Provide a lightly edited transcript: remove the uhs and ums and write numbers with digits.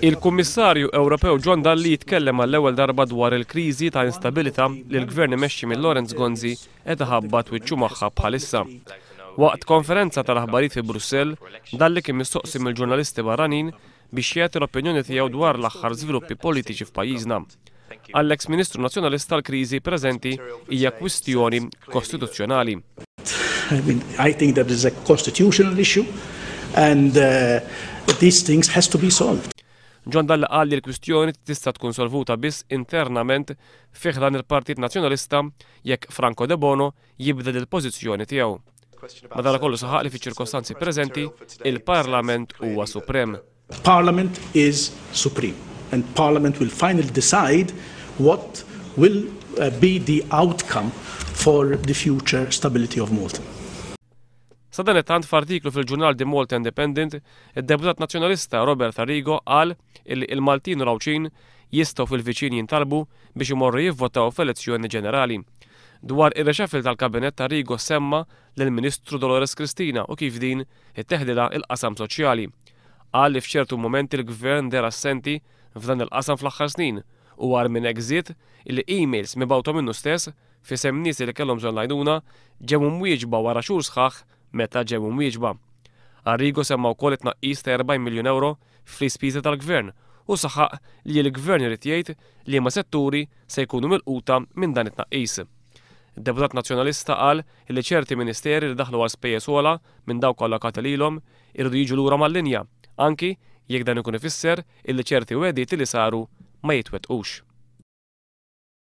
Il-Kummissarju Ewropew John Dalli jitkellem għall-ewwel darba dwar il-kriżi ta' instabilità li l-Gvern imexxi minn Lawrence Gonzi qed iħabbat wiċċu magħha bħalissa. Waqt konferenza tal-aħbarijiet fi Brussell, Dalli kien mistoqsi mill-ġurnalisti barranin biex jagħti l-opinjoni tiegħu dwar l-aħħar żviluppi politiċi f'pajjiżna. Għall-eks Ministru Nazzjonalista l-kriżi preżenti hija kwistjoni kostituzzjonali. I mean, I think that is a constitutional issue and these things has to be solved. John Dalli qal li l-kwistjoni tista' tkun solvuta biss internament fi ħdan il-Partit Nazzjonalista jekk Franco Debono jibdel il-pożizzjoni tiegħu. Madankollu saħaq li fiċ-ċirkostanzi preżenti il-Parlament huwa suprem. Parliament is supreme and Parliament will finally decide what will be the outcome for the future stability of Malta. Sadanittant f'artiklu fil-ġurnal The Malta Independent, id-deputat Nazzjonalista Robert Arrigo qal illi il-Maltin u l-Għawdxin jistgħu fil-viċin jintalbu biex imorru jivvotaw f'elezzjoni ġenerali. Dwar ir-reshuffle tal-Kabinett Arrigo semma lill-Ministru Dolores Cristina u kif din itteħdilha il-qasam soċjali. Qal li f'ċertu mumenti l-Gvern deher assenti f'dan il-qasam fl-aħħar snin u agħar minn hekk żied illi emails mibgħuta minnu stess f'isem nies li kellhom bżonn l-għajnuna ġew imwieġba wara xhur sħaħ meta ġew imwieġba. Arrigo semma wkoll it-tnaqqis ta' 40 miljun euro fl-ispiża tal-Gvern u saħaq li l-Gvern irid jgħid liema setturi se jkunu milquta minn dan it-tnaqqis. Id-deputat Nazzjonalista qal li ċerti ministeri li daħlu għal spejjeż ogħla minn dawk allokati lilhom iridu jiġu lura mal-linja, anki jekk dan ikun ifisser illi ċerti wegħdiet li saru ma jitwettqux.